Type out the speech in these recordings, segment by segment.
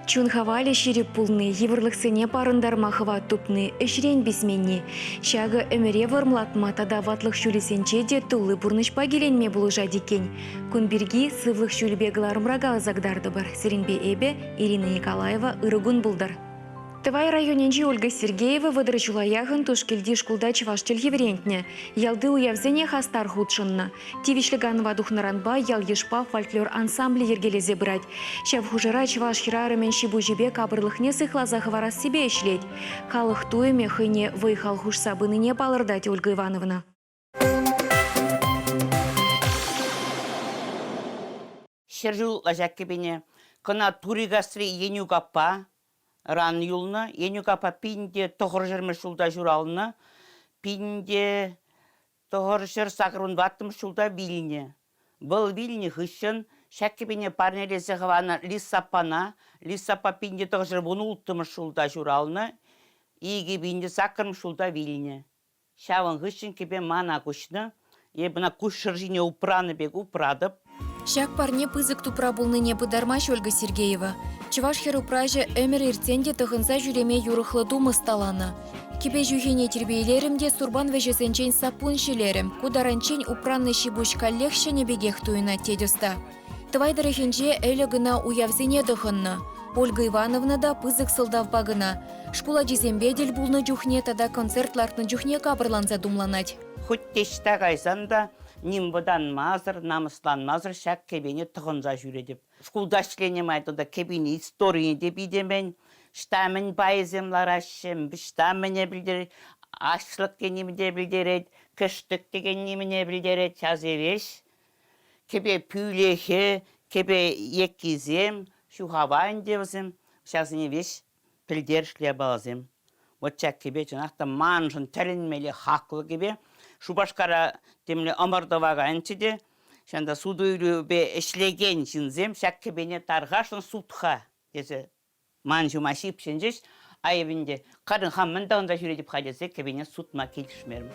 Чун хавалӗ ҫирӗп пулни, йывӑрлӑхсене парӑнтарма хӑват тупни, ӗҫрен писменни. Ҫакӑ ӗмӗре вӑрӑмлатма тата ватлӑх ҫулӗсенче те тулли пурнӑҫпа киленме пулӑшать иккен. Кун пирки сывлӑх ҫулӗпе кӑларӑмра каласа кӑтартӑпӑр. Сирӗнпе эпӗ, Ирина Николаева, ырӑ кун пултӑр. Тӑвай районӗнчи Ольга Сергеева 30 ҫула яхӑн Тушкилти шкулта чӑваш чӗлхи вӗрентнӗ. Ялти уявсене хастар хутшӑннӑ. Тивӗҫлӗ канӑва тухнӑранпа ял-йышпа фольклор ансамблӗ йӗркелесе пырать. Ҫав хушӑра чӑваш хӗрарӑмӗн ҫи-пуҫӗпе капӑрлӑхне сыхласа хӑварассипе ӗҫлет. Халӑх туйӑмӗ хӑйне вӑй-хал хушса пынине палӑртать Ольга Ивановна. Ҫӗршыв ытла кӗпене. Кӑна Турикасри Енюк аппа ран юлнӑ. Енюк аппа 1990 ҫулта ҫуралнӑ. 1984 ҫулта вилнӗ. Вӑл вилнӗ хыҫҫӑн ҫак кӗпене парнелесе хӑварнӑ Лисаппана. Лисаппа 1916 ҫулта ҫуралнӑ, 2008 ҫулта вилнӗ. Ҫавӑн хыҫҫӑн кӗпе мана куҫнӑ. Эп ӑна куҫ шӑрҫине упранӑ пек упратӑп. Ҫак парне пысӑк тупра пулнине пытармасть Ольга Сергеева. Чӑваш хӗр-упраҫӗ ӗмӗр иртсен те тӑхӑнса ҫӳреме юрӑхлӑ тум ӑсталанӑ. Кӗпе ҫӳхине тирпейлерӗм те сурпан вӗҫӗсенчен саппун ҫӗлерӗм. Ку таранччен упраннӑ ҫи-пуҫ каллех ҫӗнӗ пекех туйӑнать, тет ӑста. Тӑвай тӑрӑхӗнче ӗлӗк ӑна уявсене тӑхӑннӑ. Ольга Ивановна та пысӑк сӑлтавпа кӑна. Шкул ачисемпе тӗл пулнӑ чухне тата концерт лартнӑ чухне капӑрланса тумланать. Хуть те ӑҫта кайсан та ним вӑтанмасӑр, намӑсланмасӑр ҫак кӗпене тӑхӑнса ҫӳретӗп. Шкулта ӗҫленӗ май тата кӗпине историне те питӗ-мӗн. Ӑҫта мӗн пайӗсем лараҫҫӗ, ӑҫта мӗне пӗлтерет, ашлӑк тени мӗне пӗлтерет, кӗштӗк текенни мӗне пӗлтерет, ҫавсем Кӗпе пӳлӗхӗ, кӗпе еккисем, ҫухава ӗнтӗ вӗсем. Ҫавсене веҫ пӗлтерӗшлӗ япаласем. Вот ҫак кӗпе чӑнах та маншӑн тӗлӗнмелле хаклӑ кӗпе. Шупашкара темле ӑмӑртӑва кайнӑччӗ те, ҫавӑнта суту-илӳпе ӗҫлекен ҫынсем ҫак кӗпене тархасшӑн сут-ха тесе Ман ҫума ҫыпҫӑнчӗҫ, айӑпӗнче карӑн хам мӗн тӑхӑнса ҫӳретӗп-ха тесе кӗпене сутма килӗшмерӗм.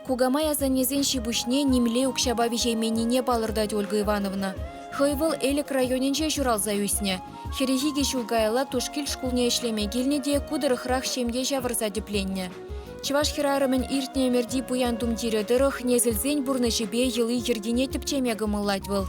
Кукамай асаннесен ҫи-пуҫне нимле укҫапа виҫейменнине палӑртать Ольга Ивановна. Хӑй вӑл Элӗк районӗнче ҫуралса ӳснӗ. 42 ҫул каялла Тушкил шкулне ӗҫлеме килнӗ те ку тӑрӑхрах ҫемье ҫавӑрса тӗпленнӗ. Чӑваш хӗрарӑмӗн иртнӗ ӗмӗрти пуян тумтирӗ тӑрӑх несӗлсен пурнӑҫӗпе йӑли-йӗркине тӗпчеме кӑмӑллать вӑл.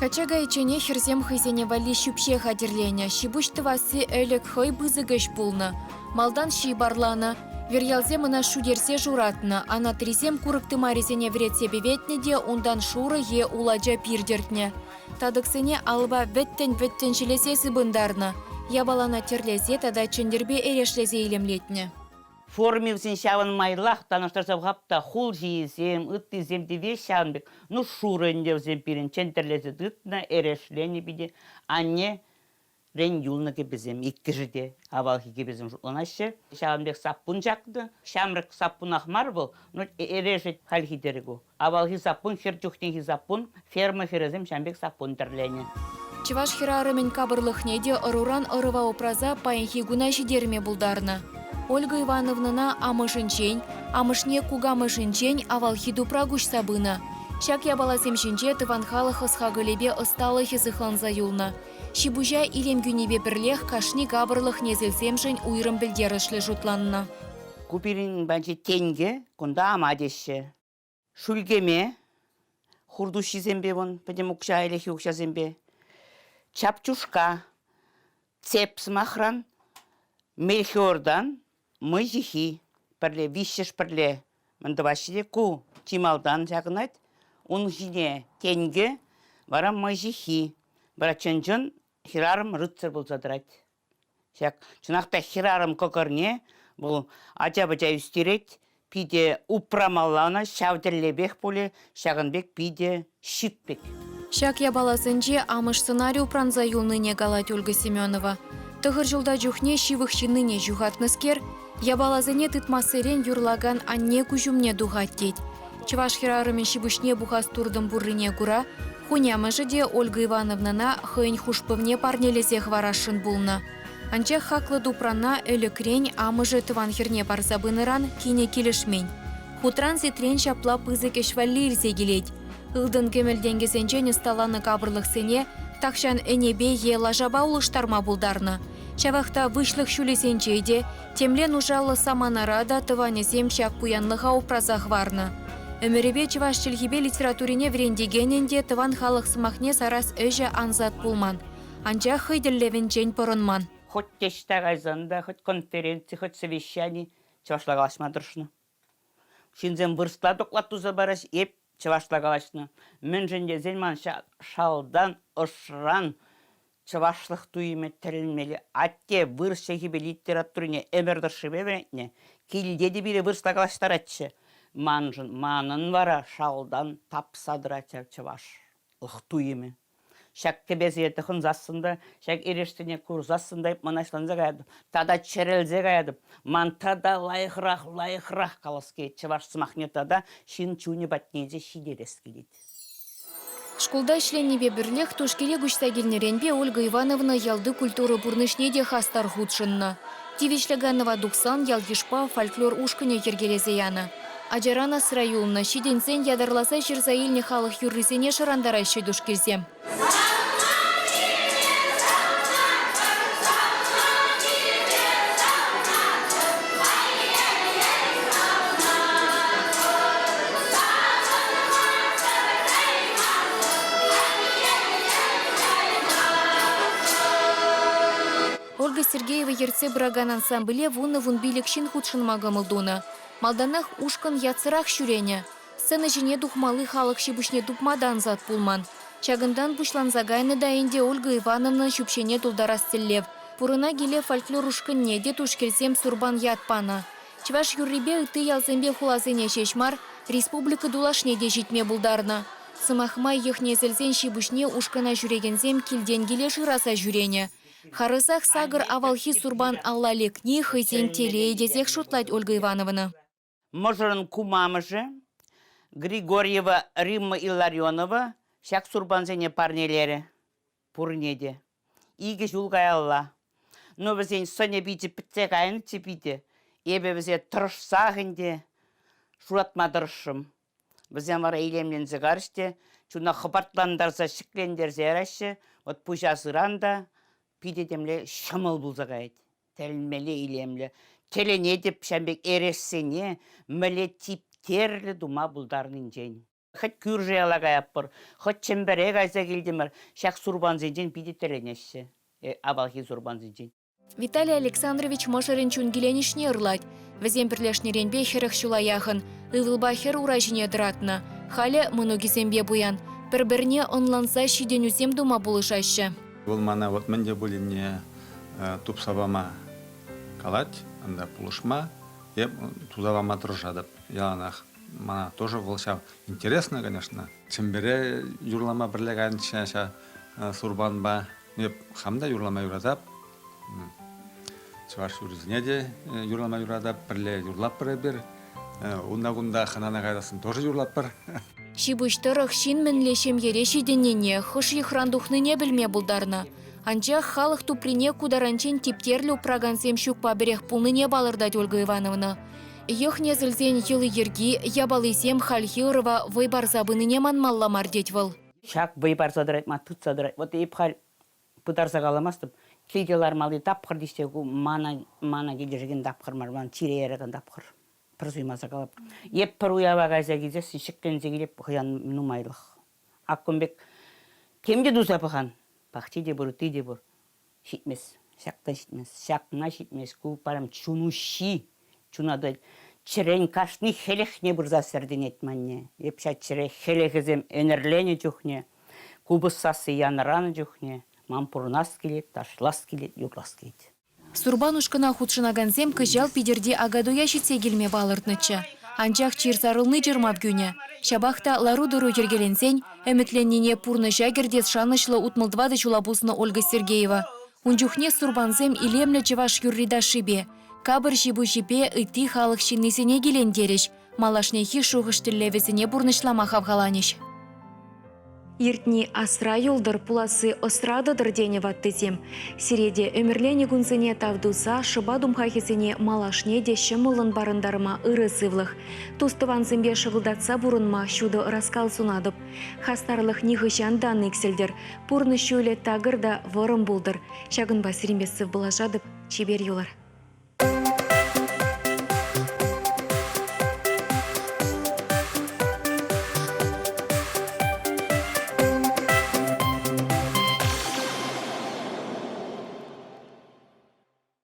Качча кайичченех хӗрсем хӑйсене валли ҫӳпҫе хатӗрленӗ. Ҫи-пуҫ тӑвасси ӗлӗк хӑй пысӑк ӗҫ пулнӑ. Малтан ҫип арланӑ. Вирьялсем ӑна шӳтерсе шуратнӑ. Анатрисем курӑк тымарӗсене вӗретсе пӗветнӗ те унтан шурӑ е улача пир тӗртнӗ. Татӑксене алӑпа вӗттӗн-вӗттӗн ҫӗлесе сыпӑнтарнӑ. Япалана тӗрлесе тата чӗнтӗрпе эрешлесе илемлетнӗ. Форми вӗсен ҫавӑн майлах танлаштарса пӑхап та хул ҫийӗсем, ыттисем те веҫ ҫавӑн пек. Ну, шурӑ ӗнтӗ вӗсем пирӗн чӗнтӗрлесе тытнӑ, эрешленӗ питӗ. Анне рен юлнӑ кӗпесем иккӗшӗ те авалхи кӗпесем шутланаҫҫӗ. Ҫавӑн пек саппун ҫакнӑ. Ҫамрӑк саппунах мар вӑл, но эрешӗ хальхи тӗрӗ ку. Авалхи саппун, хӗр чухнехи саппун, ферма хӗрӗсем ҫавӑн пек саппун тӗрленӗ. Чӑваш хӗрарӑмӗн капӑрлӑхне те ӑруран ӑрӑва упраса паянхи куна ҫитерме пултарнӑ. Ольга Ивановнӑна амӑшӗнчен, амӑшне кукамӑшӗнчен авалхи тупра куҫса пынӑ. Ҫак япаласем ҫинче тӑван халӑх ӑс-хакӑлӗпе ӑсталӑхӗ сыхланса юлнӑ. Ҫи-пуҫа илем кӳнипе пӗрлех кашни капӑрлӑх несӗлсемшӗн уйрӑм пӗлтерӗшлӗ шутланнӑ. Ку пирӗн патӗнче тенкӗ, кунта ама теҫҫӗ. Шӳлкеме, хуртуҫҫисемпе вон пӗтӗм укҫа, ӗлӗкхи укҫасемпе, чапчушка, цеп сӑмахран, мельхиортан, мӑйҫыххи пӗрле, виҫҫӗш пӗрле мӗн тӑваҫҫӗ те ку чи малтан ҫакӑнать, ун ҫине тенкӗ, вара мӑйҫыххи. Вара чӑн-чӑн хӗрарӑм рыцарь пулса тӑрать. Ҫак чӑнах та хӗрарӑм кӑкӑрне вӑл ача-пӑча ӳстерет, питӗ упрамалла ӑна, ҫав тӗллевпех пулӗ ҫакӑн пек питӗ щит пек. Ҫак япаласенче амӑш сӑнарӗ упранса юлнине калать Ольга Семенова. Тӑхӑр ҫулта чухне ҫывӑх ҫыннине ҫухатнӑскер япаласене тытмассерен юрлакан анне куҫ умне тухать тет. Чӑваш хӗрарӑмӗн ҫи-пуҫне пухас туртӑм пуррине кура хунямӑшӗ те Ольга Ивановнӑна хӑйӗн хушпӑвне парнелесе хӑварасшӑн пулнӑ. Анчах хаклӑ тупрана ӗлӗкрен амӑшӗ тӑван хӗрне парса пынӑран кинӗ килӗшмен. Хутран-ситрен ҫапла пысӑк ӗҫ валли илсе килет. Ылтӑн-кӗмӗл тенкӗсенчен ӑсталанӑ капӑрлӑхсене тахҫан ӗнепе е лашапа улӑштарма пултарнӑ. Ҫавах та выҫлӑх ҫулӗсенче те, темле нушаллӑ саманара та тӑванӗсем ҫак пуянлӑха упраса хӑварнӑ. Ӗмӗрӗпе чӑваш чӗлхипе литературине вӗрентекенӗн те тӑван халӑх сӑмахне сарас ӗҫӗ ансат пулман. Анчах хӑй тӗллевӗнчен пӑрӑнман. Хуть те ӑҫта кайсан та, хуть конференци, хуть совещани чӑвашла калаҫма тӑрӑшнӑ. Ҫынсем вырӑсла доклад туса параҫ, эп чӑвашла калаҫнӑ. Мӗншӗн тесен ман шалтан, ӑшран чӑвашлӑх туйӑмӗ тӗлӗнмелле. Атте вырӑс чӗлхипе литературине ӗмӗр тӑршшӗпе вӗрентнӗ. Килте те пире вырӑсла калаҫтаратчӗ. Маншӑн, манӑн вара шалтан тапса тӑрать ҫав чӑвашлӑх туйӑмӗ. Ҫак кӗпесене тӑхӑнсассӑн та, ҫак эрешсене курсассӑн та мӑнаҫланса каятӑп. Тата чӗрӗлсе каятӑп. Ман тата лайӑхрах, лайӑхрах калас килет чӑваш сӑмахне тата ҫын чунӗ патне те ҫитерес килет. Шкулта ӗҫленипе пӗрлех Тушкиле куҫса килнӗренпе Ольга Ивановна ялти культура пурнӑҫне те хастар хутшӑннӑ. Тивӗҫлӗ канӑва тухсан ял-йышпа фольклор ушкӑнӗ йӗркелесе янӑ. Ачаран асра юлнӑ, ҫитӗнсен ятарласа ҫырса илнӗ халӑх юррисене шӑрантараҫҫӗ тушкилсем. Ольга Сергеева ертсе пыракан ансамбле вунӑ-вунпилӗк ҫын хутшӑнма кӑмӑл тунӑ. Малтанах ушкӑн ятсӑрах ҫӳренӗ. Сцена ҫине тухмалли халӑх ҫи-пуҫне тупма та ансат пулман. Ҫакӑнтан пуҫланса кайнӑ та ӗнтӗ Ольга Ивановнӑн ҫӳпҫене тултарас тӗллев. Пурӑна киле фольклор ушкӑнне те тушкилсем Сурпан ят панӑ. Чӑваш юррипе ытти ялсемпе хуласене ҫеҫ мар, республика тулашне те ҫитме пултарнӑ. Сӑмах май, йӑх-несӗлсен ҫи-пуҫне ушкӑна ҫӳрекенсем килтен киле шыраса ҫӳренӗ. Харӑсах сакӑр авалхи сурпан алла лекни хӑйсен телейӗ тесех шутлать Ольга Ивановна. Мӑшӑрӑн кумамӑшӗ Григорьева Римма Илларионова ҫак сурпансене парнелерӗ пурне те. Икӗ ҫул каялла. Ну, вӗсен сӑнӗ-пичӗ пӗтсе кайнӑччӗ питӗ. Эпӗ вӗсене тӑрӑшсах ӗнтӗ шуратма тӑрӑшрӑм. Вӗсем вара илемленсе карӗҫ те чуна хӑпартлантарса ҫӗклентерсе яраҫҫӗ. Вӑт пуҫа сыран та питӗ темле ҫӑмӑл пулса каять. Тӗлӗнмелле илемлӗ. Тӗлӗнетӗп ҫавӑн пек эрешсене мӗнле типтерлӗ тума пултарнинчен. Хӑть кӳршӗ яла каятпӑр, хӑть Чӗмпӗре кайса килтӗмӗр. Ҫак сурпансенчен питӗ тӗлӗнеҫҫӗ, авалхи сурпансенчен. Виталий Александрович мӑшӑрӗн чун киленӗҫне ырлать. Вӗсем пӗрлешнӗренпе 40 ҫула яхӑн. Ывӑлпа хӗр ура ҫине тӑратнӑ. Халӗ мӑнукӗсемпе пуян. Пӗр-пӗрне ӑнланса ҫитӗнӳсем тума пулӑшаҫҫӗ. Вӑл мана вот мӗн те пулинне тупса пама калать, ӑнта пулӑшма. Эп туса пама тӑрӑшатӑп яланах. Мана тоже вӑл ҫав интересно, конечно. Чӗмпӗре юрлама пӗрле кайнӑччӗ ҫав сурпанпа. Эп хам та юрлама юратап. Чӑваш юррисене те юрлама юратап. Пӗрле юрлатпӑр эпир. Унта-кунта хӑнана каясӑн тоже юрлатпӑр. Ҫи-пуҫ тӑрӑх ҫын мӗнле ҫемьере ҫитӗннине, хӑш йӑхран тухнине пӗлме пултарнӑ. Анчах халӑх туприне ку таранччен типтерлӗ упракансем ҫукпа пӗрех пулнине палӑртать Ольга Ивановна. Йӑх-несӗлсен йӑли-йӗрки, япалисем хальхи ӑрӑва вӑй парса пынине манмалла мар тет вӑл. Ҫак вӑй парса тӑрать, ма тытса тӑрать. Вот эп халь пытарса каламастӑп. Килте лармалли тапхӑр тесе ку мана, мана килӗшекен тапхӑр мар, ман чире яракан тапхӑр. Пӗр суймаса калап. Эп пӗр уява кайса килсессӗн ҫӗкленсе килеп хӑян нумайлӑх. Ак кун пек тем те туса пӑхан. Пахчи те пур, ытти те пур. Ҫитмест. Ҫак та ҫитмест. Ҫакна ҫитмест. Ку парам чун уҫҫи. Чуна та чӗрен кашни хӗлӗхне пырса сӗртӗнет манне. Эп ҫак чӗре хӗлӗхӗсем ӗнӗрленӗ чухне, купӑс сасси янӑранӑ чухне ман пурӑнас килет, ташлас килет, юрлас килет. Сурпан ушкӑна хутшӑнакансем кӑҫал Питӗрти Акатуя ҫитсе килме палӑртнӑччӗ. Анчах чир сарӑлни чӑрмав кӳнӗ. Ҫапах та лару-тӑру йӗркеленсен ӗмӗтленнине пурнӑҫа кӗртес шанӑҫлӑ 64 ҫула пуснӑ Ольга Сергеева. Ун чухне сурпансем илемлӗ чӑваш юрри-ташшипе, капӑр ҫи-пуҫӗпе ытти халӑх ҫыннисене килентерӗҫ, малашнехи шухӑш-тӗллевӗсене пурнӑҫлама хавхаланӗҫ. Иртни асра юлтӑр, пуласси ӑсра тӑтӑр тенӗ ваттисем. Сире те ӗмӗрленӗ кунсене тав туса шӑпа тумхахӗсене малашне те ҫӑмӑллӑн парӑнтарма ырӑ сывлӑх, тус-тӑвансемпе шӑкӑлтатса пурӑнма ҫутӑ ӑраскал сунатӑп. Хастарлӑх нихӑҫан та ан иксӗлтӗр, пурнӑҫ ҫулӗ такӑр та вӑрӑм пултӑр. Ҫакӑнпа сирӗнпе сывпуллашатӑп. Чипер юлӑр.